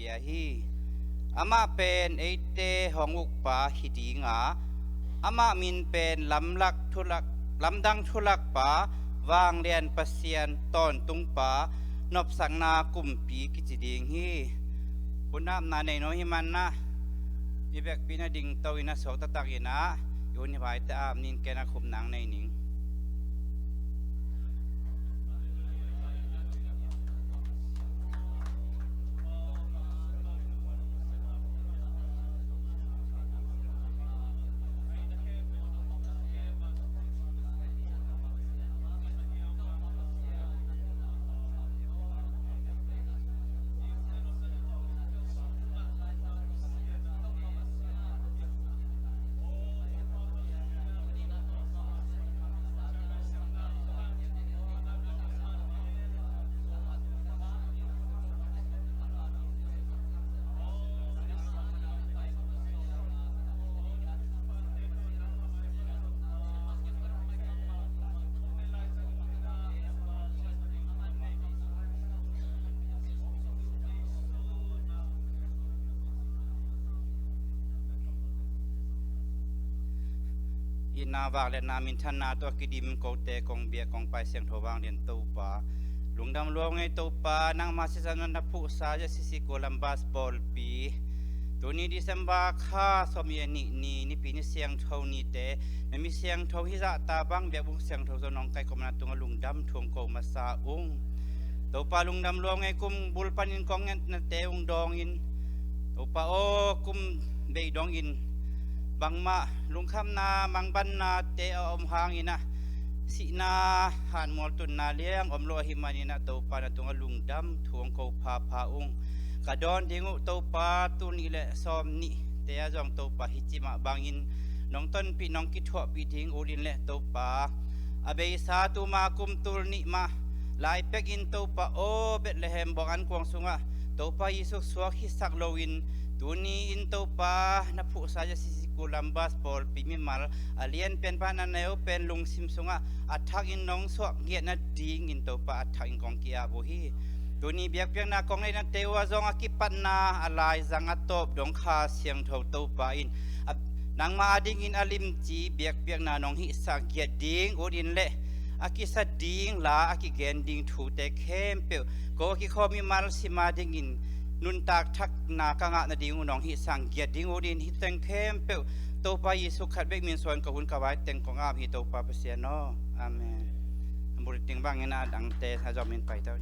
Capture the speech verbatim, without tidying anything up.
Ahi. Amah pen eite hong ukpa hi dinga, amah min pen lamlak thulak, lamdang thulakpa, vanglian Pasian tawntungpa, nopsakna kumpi kici ding hi. Hun apna nei nuam hi manah i vekpi na dingto in a suak taktakin ah i hun i vaite ap ning, ken a khupna nei ning. Itna, vangliatna, minthanna tawh a kidim kote kong biak kong pai siangtho vanglian Topa, lungdam lua ung ei Topa, nangma sisan na phuhsa Yesu Khrist Columbus pawlpi, tuni December kha sawmnih a nih ni, Nipi ni siangtho nite, na mi siangtho hih zahta bang biakbuk siangtho zong nong kaikhopna tungah lungdam thu ong ko masa ung. Topa, lungdam lua ung ei, kum bul panin kong ngetnate ong dawngin, Topa aw, kum bei dongin bangmah lungkhamna mangbannate a om hangin ah sihna, hanmual tunna liang om lo ahih manin ah Topa na tungah lungdam thu ong ko phapha ung. Ka dawn ding uh Topa, tul nih le sawmnihte ah zong Topa hih cimah bangin nong tonpih nong kithuahpih ding ut in leh Topa, a beisa tuma kum tul nih mah lai pekin Topa aw, Bethlehem bawng ankuang sungah Topa Jesu suak hisak loin tuni in Topa na phuhsa Yesu Khrist Columbus pawlpi mimal a lianpian pan a neu pen lungsim sungah a thakin nong suak ngiat nadingin Topa a thakin kong ki-ap uh hi. Tuni biakpiakna kong neihnate uh ah zong a kipatna a laizang a tawp dong Kha Siangtho Topa in a, nangma adingin a limci biakpiakna nong hihsak ngiat ding ut in leh a kisa ding la a kigen ding thute khempeuh ko a kikhawm mimal sim adingin nuntak thakna ka ngah nading uh nong hihsak ngiat ding ut in hih teng khempeuh Topa Jesu khat bek min suang ka hun ka vai teng kong ap hi Topa Pasian aw. Amen. Bul ting bangin a dangte a zom in pai ta.